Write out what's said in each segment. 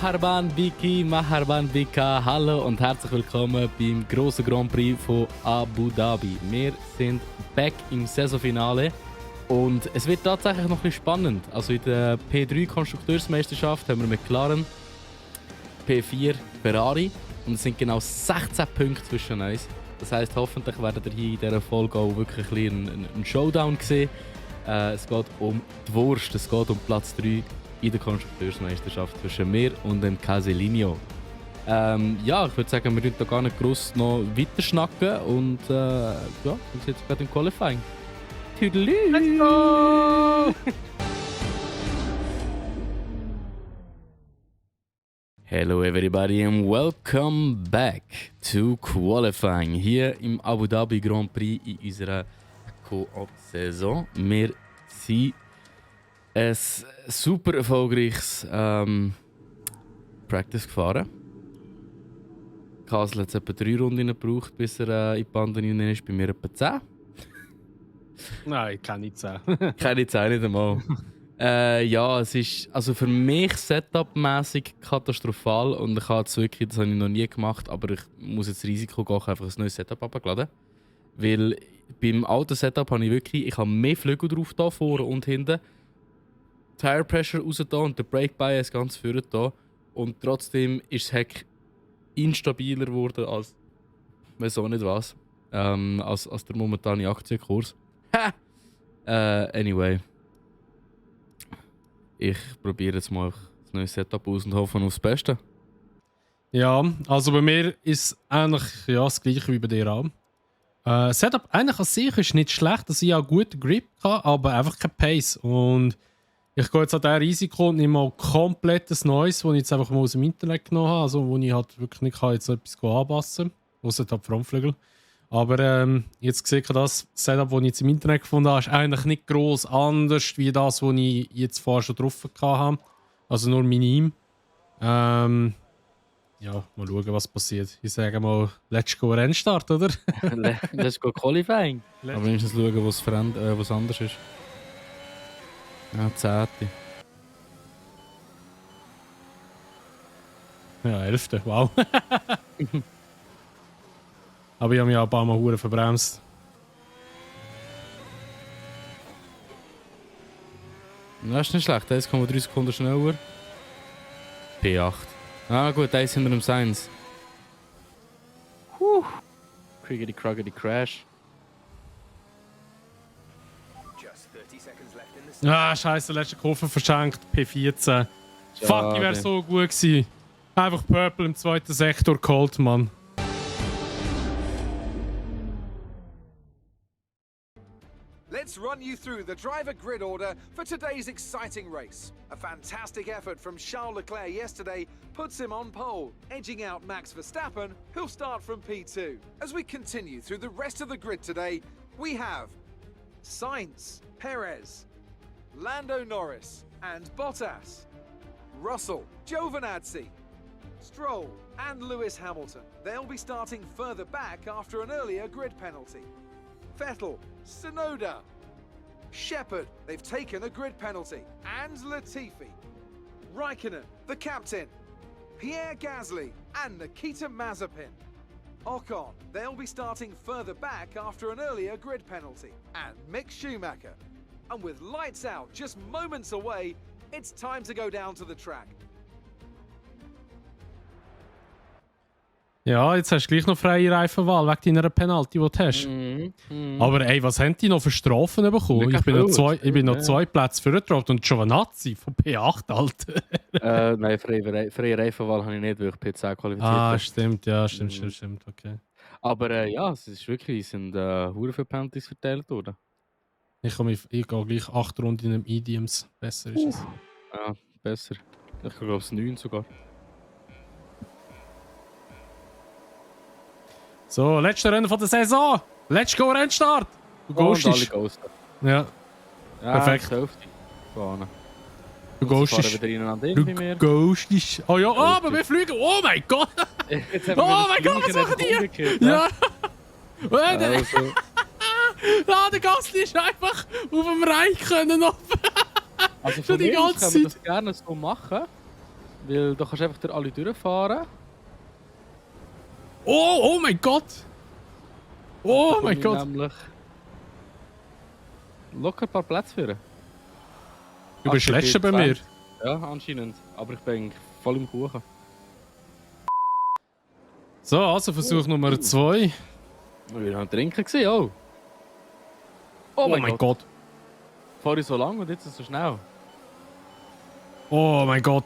Marhaban Biki, Marhaban Bika, hallo und herzlich willkommen beim grossen Grand Prix von Abu Dhabi. Wir sind back im Saisonfinale und es wird tatsächlich noch ein bisschen spannend. Also in der P3 Konstrukteursmeisterschaft haben wir McLaren, P4 Ferrari und es sind genau 16 Punkte zwischen uns. Das heisst, hoffentlich werdet ihr hier in dieser Folge auch wirklich ein bisschen einen Showdown sehen. Es geht um die Wurst, es geht um Platz 3 in der Konstrukteursmeisterschaft zwischen mir und dem Caselinho. Ja, ich würde sagen, wir da gar nicht gross noch weiter schnacken und ja, wir sind jetzt gerade im Qualifying. Tüdelü! Let's go! Hello everybody and welcome back to Qualifying hier im Abu Dhabi Grand Prix in unserer Co-op-Saison. Wir sind ein super erfolgreiches Practice gefahren. Kasel hat etwa 3 Runden gebraucht, bis er in die Bande rein ist. Bei mir etwa 10. Nein, keine 10. Keine 10, nicht einmal. Ja, es ist also für mich Setup-mäßig katastrophal und ich habe wirklich, das habe ich noch nie gemacht, aber ich muss jetzt das Risiko gehen, einfach ein neues Setup abzuladen. Weil beim alten Setup habe ich habe mehr Flügel drauf da, vorne und hinten. Tire Pressure raus da und der Brake Bias ganz vorne da. Und trotzdem ist das Heck instabiler geworden als weiß auch nicht was. Als der momentane Aktienkurs. Anyway. Ich probiere jetzt mal das neue Setup aus und hoffe aufs Beste. Ja, also bei mir ist eigentlich ja, das gleiche wie bei dir auch. Setup eigentlich an sich ist nicht schlecht, dass ich auch guten Grip habe, aber einfach kein Pace. Und ich gehe jetzt an dieses Risiko und nehme mal komplett ein neues, das ich jetzt einfach mal aus dem Internet genommen habe, also wo ich halt wirklich nicht kann jetzt etwas anpassen kann, außer die Frontflügel. Aber jetzt sehe ich das Setup, das ich jetzt im Internet gefunden habe, ist eigentlich nicht gross anders wie das, was ich jetzt vorher schon drauf hatte. Also nur minim. Ja, mal schauen, was passiert. Ich sage mal, let's go Rennstart, oder? Let's go Qualifying. Aber wenigstens schauen, was anders ist. Ja, 10. Ja, 11. Wow. Aber ich habe mich auch ein paar Mal verdammt verbremst. Das ist nicht schlecht, 1,3 Sekunden schneller. P8. Ah gut, eins hinter dem Sainz. Criggity Cruggity Crash. Ah, scheiße, letzte Kurve verschenkt. P14. Fuck, ich wäre so gut gewesen. Einfach Purple im zweiten Sektor geholt, Mann. Let's run you through the driver grid order for today's exciting race. A fantastic effort from Charles Leclerc yesterday puts him on pole, edging out Max Verstappen, who'll start from P2. As we continue through the rest of the grid today, we have Sainz, Perez, Lando Norris and Bottas, Russell, Giovinazzi, Stroll and Lewis Hamilton. They'll be starting further back after an earlier grid penalty. Vettel, Tsunoda, Shepard, they've taken a grid penalty, and Latifi, Raikkonen, the captain, Pierre Gasly and Nikita Mazepin. Ocon, they'll be starting further back after an earlier grid penalty, and Mick Schumacher. And with lights out just moments away, it's time to go down to the track. Ja, jetzt hast du gleich noch freie Reifenwahl wegen deiner Penalty, die du hast. Aber ey, was haben die noch für Strafen bekommen? Ich bin noch 2 Plätze vorgedroppt und Giovinazzi von P8, Alter. Nein, freie Reifenwahl habe ich nicht, weil ich P10 qualifiziert Ah, stimmt, ja, stimmt, okay. Aber ja, es ist wirklich, es sind hure viele Penalties verteilt worden. Ich gehe gleich 8 Runden in einem Idioms. Besser ist es. Ja, besser. Ich glaube es 9 sogar. So, letzte Rennen von der Saison. Let's go Rennstart. Du ghostest. Ja. Perfekt. Du ghostest. Du ghostest. Oh ja, aber wir fliegen. Oh mein Gott. Oh mein Gott, was machen die? Ja. Der Gasly ist einfach auf dem Reich können. Also von mir aus können wir das gerne so machen. Weil da kannst du einfach durch alle durchfahren. Oh mein Gott! Oh Da mein komme ich Gott! Nämlich locker ein paar Plätze führen. Du bist Ach, letzter bei mir. Ja, anscheinend. Aber ich bin eigentlich voll im Kuchen. So, also Versuch Nummer 2. Wir haben trinken gesehen, oh. Oh mein Gott! Fahre ich so lang und jetzt so schnell. Oh mein Gott!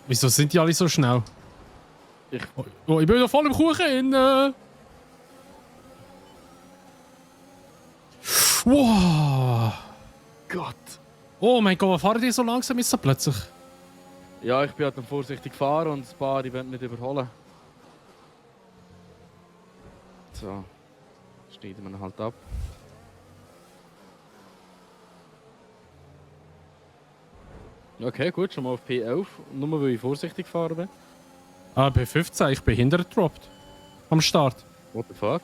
Wieso sind die alle so schnell? Ich- Ich bin wieder voll im Kuchen. Wow! Gott. Oh mein Gott, was fahren die so langsam jetzt so plötzlich? Ja, ich bin halt dann vorsichtig gefahren und ein paar, die wollen nicht überholen. So. Schneiden wir ihn halt ab. Okay, gut, schon mal auf P11. Nur weil ich vorsichtig gefahren bin. Ah, P15, ich bin hinterdroppt. Am Start. What the fuck?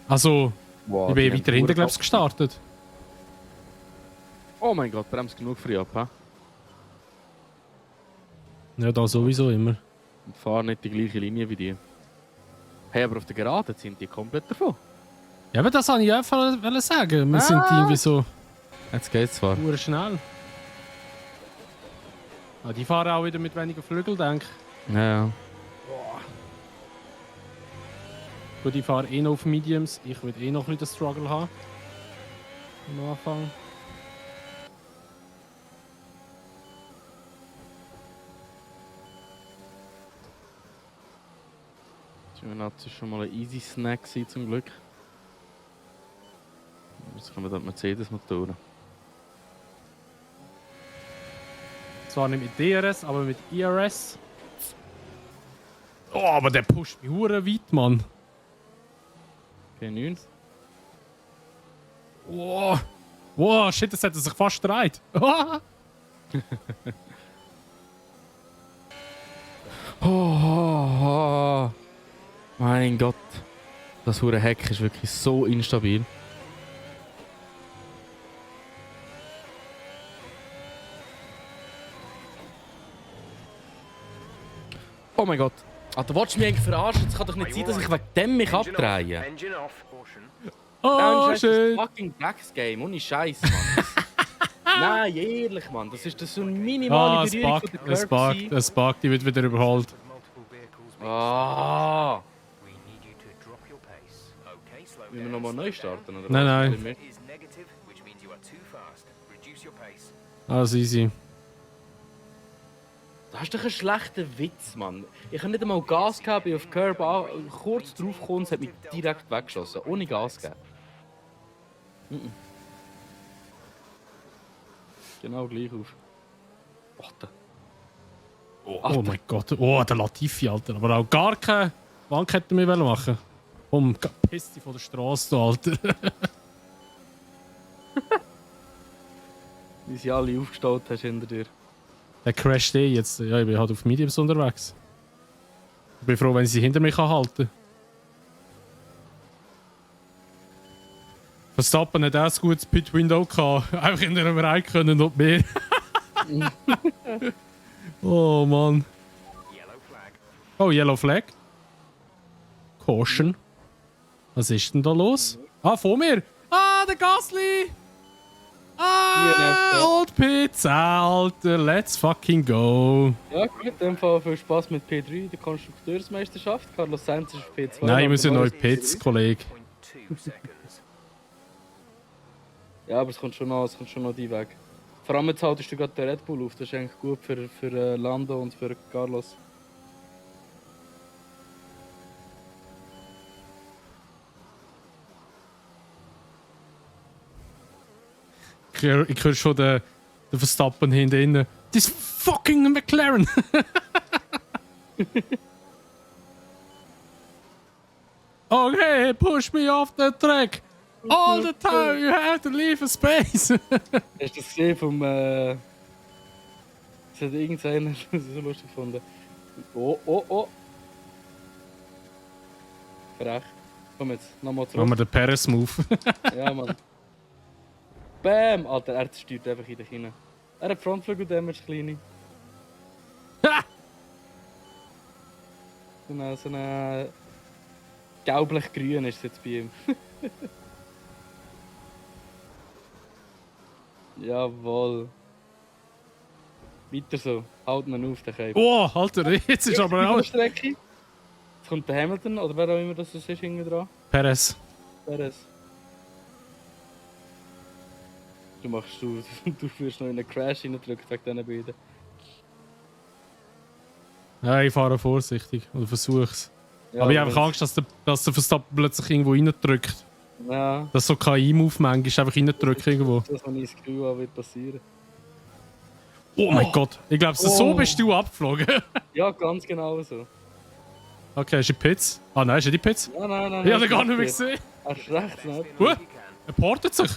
Also, Wow, ich bin weiter hinten, glaube ich, gestartet. Oh mein Gott, bremst genug früh ab, hä? Ja, da sowieso immer. Und fahr nicht die gleiche Linie wie die. Hey, aber auf der Geraden sind die komplett davon. Ja, aber das wollte ich einfach sagen. Wir sind irgendwie so Jetzt geht's zwar. schnell. Ah, die fahren auch wieder mit weniger Flügel, denke ich. Ja. Gut, ich fahre eh noch auf Mediums. Ich will eh noch ein bisschen Struggle haben. Am Anfang. Das war schon mal ein easy Snack zum Glück. Jetzt kommen wir dort Mercedes-Motoren. Zwar nicht mit DRS, aber mit IRS. Oh, aber der pusht mich hure weit, Mann. P9. Wow. Wow, shit, das hat er sich fast gedreht. Oh, mein Gott. Das hure Heck ist wirklich so instabil. Oh mein Gott. Ah, du willst mich eigentlich verarschen? Es kann doch nicht sein, dass ich wegen dem mich abdrehe. Engine off. Caution. Oh, Das ist shit. ein fucking Drecksgame, ohne Scheiß, Mann. Nein, ehrlich, Mann. Das ist so eine minimale Ah, es Berührung buggt, von der es buggt, es buggt. Die wird wieder überholt. With multiple vehicles being Ah. we need you to drop your pace. Okay, slow Müssen wir down. nochmal neu starten, oder? Nein, nein. was? Is negative, which means you are too fast. Reduce your pace. Alles easy. Das ist doch ein schlechter Witz, Mann. Ich habe nicht einmal Gas gegeben, bin auf Curb kurz drauf gekommen, es hat mich direkt weggeschossen, ohne Gas geben. Genau gleich auf. Warte. Oh mein Gott. Oh, der Latifi, Alter. Aber auch gar keine Wank hätten wir machen wollen. Piss dich von der Straße, Alter. Wie sie alle aufgestaut hast hinter dir. Der crasht eh jetzt. Ja, ich bin halt auf Mediums unterwegs. Ich bin froh, wenn sie hinter mich halten kann. Verstappen hat auch ein gutes Pit-Window gehabt. Einfach in einem Reihe können, noch mehr. Oh Mann. Yellow flag. Oh, Yellow Flag. Caution. Was ist denn da los? Ah, vor mir. Ah, der Gasly. Ah, Old Pits, Alter. Let's fucking go. Ja gut, in dem Fall viel Spaß mit P3, der Konstrukteursmeisterschaft. Carlos Sainz ist auf P2. Nein, ich muss ja Lando noch in Norris Pits, Kollege. 0.2 seconds. Ja, aber es kommt schon noch die Weg. Vor allem jetzt haltest du gerade den Red Bull auf, das ist eigentlich gut für Lando und für Carlos. Ich höre schon den Verstappen hinten. This fucking McLaren! Okay, push me off the track! All the time you have to leave a space! Hast du das gesehen vom. Das hat irgendeiner so lustig gefunden. Oh. Frech. Komm jetzt, nochmal Machen wir zurück. den Perez-Move. Ja, Mann. Bam! Alter, er steuert einfach in dich rein. Er hat Frontflügel-Damage, kleine. So eine gelblich-grün ist es jetzt bei ihm. Jawohl. Weiter so. Halt ihn auf, den Käfer. Oh, Alter, jetzt ist aber auch... Strecke. Jetzt kommt der Hamilton, oder wer auch immer das ist, hinten dran. Perez. Perez. Du wirst noch in einen Crash reingedrückt wegen diesen beiden. Ja, ich fahre vorsichtig. Oder versuch's. Ja, aber ich habe einfach Angst, dass der Verstappen plötzlich irgendwo reindrückt. Ja. Dass so KI-Move-Menge ist einfach reindrückt irgendwo. Das, was ich das Gefühl habe, wird passieren. Oh mein Gott. Ich glaube, so bist du abgeflogen. Ja, ganz genau so. Okay, ist die Pits? Ah nein, ist er die Pits? Nein. Ich habe den gar nicht mehr gesehen. Er ist rechts, ne? Er portet sich.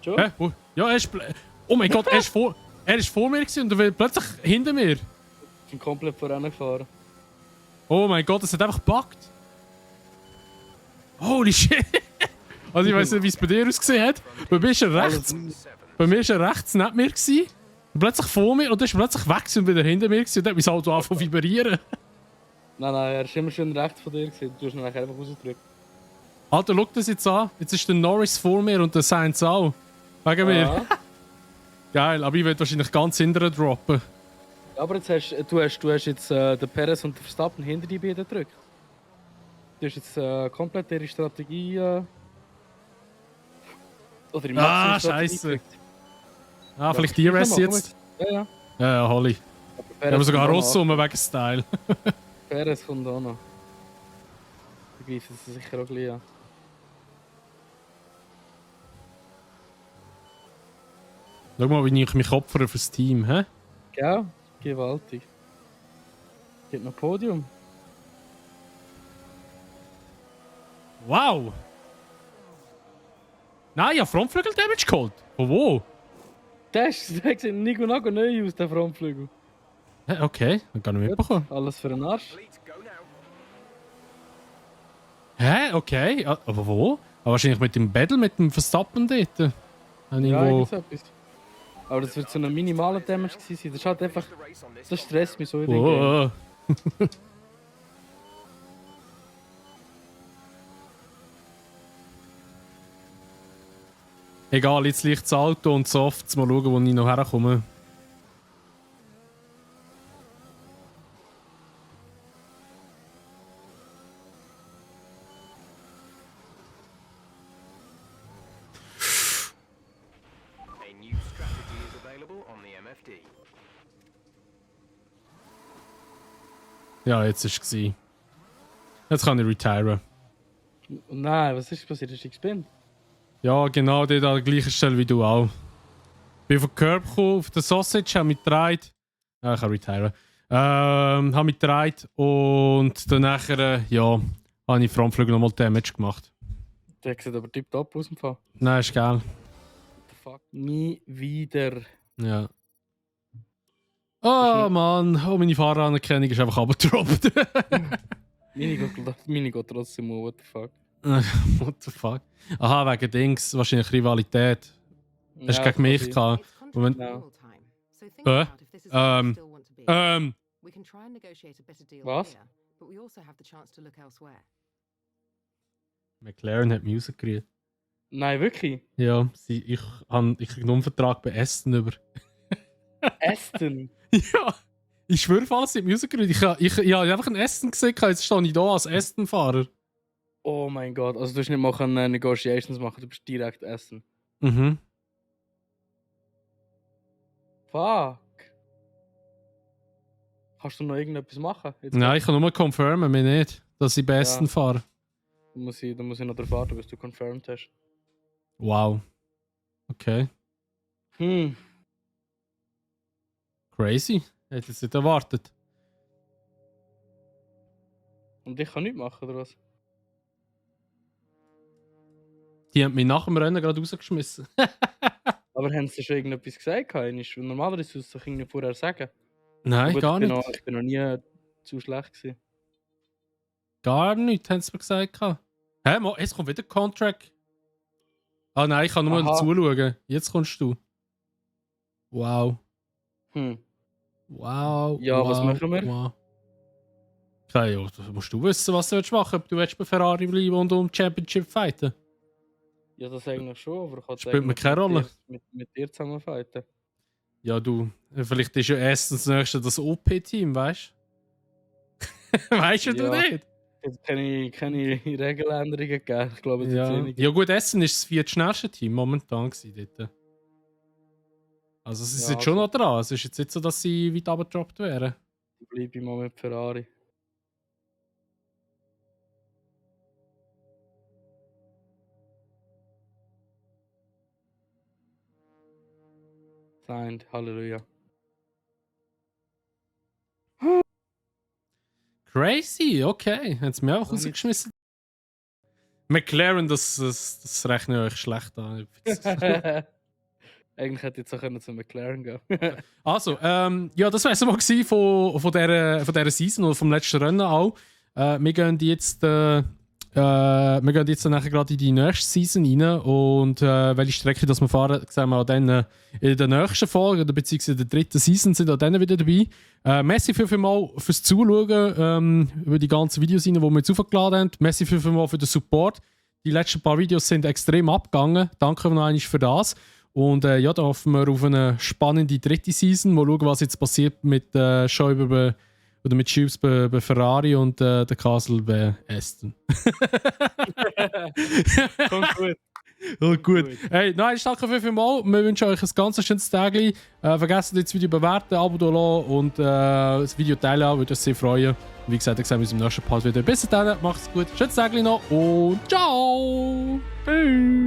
Schon? Hä? Wo? Ja, er ist... Oh mein Gott, er ist vor mir gewesen und er will plötzlich hinter mir. Ich bin komplett vorangefahren. Oh mein Gott, es hat einfach gebuggt. Holy shit. Also ich weiß nicht, wie es bei dir ausgesehen hat. Bei mir ist er rechts. Bei mir ist er rechts neben mir gewesen. Und plötzlich vor mir und dann ist er plötzlich weg und wieder hinter mir gewesen. Und dann hat mein Auto angefangen zu vibrieren. Nein, er ist immer schön rechts von dir gewesen. Du hast ihn nachher einfach rausgedrückt. Alter, schau das jetzt an. Jetzt ist der Norris vor mir und der Sainz auch. Wegen mir. Geil, aber ich werde wahrscheinlich ganz hinterher droppen. Ja, aber jetzt hast du hast jetzt den Perez und den Verstappen hinter die beiden gedrückt. Du hast jetzt komplett ihre Strategie... oder im Maximum Strategie Scheiße. gedrückt. Ah, vielleicht die Rest Komm, jetzt? Ja. Ja, Holly. Wir haben sogar Rosso wegen Style. Perez kommt auch noch. Da greifen sie sicher auch gleich an. Schau mal, wie ich mich opfere fürs Team, hä? Gell? Gewaltig. Gibt noch Podium. Wow! Nein, ich habe Frontflügel-Damage geholt. Von wo? Der sieht Nico Nago neu aus, der Frontflügel. Hä, okay, dann kann ich mitbekommen. Alles für den Arsch. Fleet, go now. Hä, okay. Aber wo? Aber wahrscheinlich mit dem Battle mit dem Verstappen dort. Ja, Irgendwo... irgendetwas. Aber das wird so ein minimaler Damage gewesen sein. Das ist halt einfach... The race on this Das one. stresst mich so in dem Game. Oh. Egal, jetzt liegt das Auto und Softs. Mal schauen, wo ich noch herkomme. A new strategy is available on the MFD. Ja, jetzt ist es. Jetzt kann ich retiren. Nein, was ist passiert? Hast du gespinnt? Ja, genau, dort an der gleichen Stelle wie du auch. Bin auf den Curb gekommen, auf den Sausage, habe mich gedreht. Ja, ich kann retiren. Habe mich gedreht und dann nachher, ja, habe ich Frontflügel nochmal Damage gemacht. Der sieht aber tipptopp aus dem Fall. Nein, ist geil. What the fuck? Nie wieder. Ja. Oh Mann, oh, meine Fahreranerkennung ist einfach abgedroppt. Meine geht trotzdem um, what the fuck. What the fuck? Aha, wegen Dings, wahrscheinlich Rivalität. Hast du gegen mich gehabt? Moment. No. Was? McLaren hat Musik gekriegt. Nein, wirklich? Ja, ich habe einen Umvertrag bei Aston über. Aston? Ja, ich schwöre fast, sie hat Musik gekriegt. Ich habe einfach einen Aston gesehen, jetzt stehe ich hier als Aston-Fahrer. Oh mein Gott, also du hast nicht mal Negotiations machen, du bist direkt Aston. Mhm. Fuck. Kannst du noch irgendetwas machen? Jetzt Nein, ich kann nur confirmen, mir nicht, dass ich bei Aston fahre. Da muss ich noch darauf warten, bis du confirmed hast. Wow. Okay. Crazy. Hätte ich es nicht erwartet. Und ich kann nichts machen, oder was? Die haben mich nach dem Rennen gerade rausgeschmissen. Aber haben sie schon irgendetwas gesagt? Normalerweise soll es doch irgendwie vorher sagen. Nein, Gut, gar nicht. Ich bin noch nie zu schlecht gewesen. Gar nicht, haben sie mir gesagt. Hä, es kommt wieder Contract. Ah nein, ich kann nur Aha. zuschauen. Jetzt kommst du. Wow. Hm. Wow. Ja, wow, was machen wir? Wow. Okay, ja, da musst du wissen, was du willst machen. Ob du willst bei Ferrari bleiben und um die Championship fighten. Ja, das eigentlich schon, aber ich kann Spielt mir keine Rolle. Mit dir zusammen fighten. Ja, du, vielleicht ist ja erstens das nächste das OP-Team, weißt du? Weißt du Ja. nicht? Jetzt keine Regeländerungen gegeben. Ich glaube, das Ja. ist wenig. Ja, gut, Essen ist das viertschnellste Team momentan gewesen dort. Also, sie Ja, sind schon also- noch dran. Es ist jetzt nicht so, dass sie weit abgedroppt wären. Ich bleibe mal mit Ferrari. Signed, Halleluja. Crazy, okay. Haben sie mir einfach Gar nicht. rausgeschmissen. McLaren, das rechne ich euch schlecht an. Eigentlich hätte ich jetzt auch können zu McLaren gehen. Also, ja, das wäre es mal gewesen von dieser Season oder vom letzten Rennen auch. Wir gehen jetzt nachher gerade in die nächste Season rein und welche Strecke das wir fahren, sehen wir dann in der nächsten Folge oder beziehungsweise in der dritten Season sind auch dann wieder dabei. Merci vielmals fürs Zuschauen über die ganzen Videos rein, die wir jetzt aufgeladen haben. Merci vielmals für den Support. Die letzten paar Videos sind extrem abgegangen. Danke noch einmal für das. Und ja, da hoffen wir auf eine spannende dritte Season. Mal schauen, was jetzt passiert mit Schäuber oder mit Schubs bei Ferrari und der Castle bei Aston. Kommt gut. Oh, gut. Hey, nein, ich danke vielmals. Wir wünschen euch ein ganz schönes Tag. Vergesst nicht, das Video bewerten, Abo da lassen und das Video teilen. Würde uns sehr freuen. Und wie gesagt, dann sehen wir uns im nächsten Part wieder. Bis dann, macht's gut. Schönes Tag noch und ciao. Tschüss.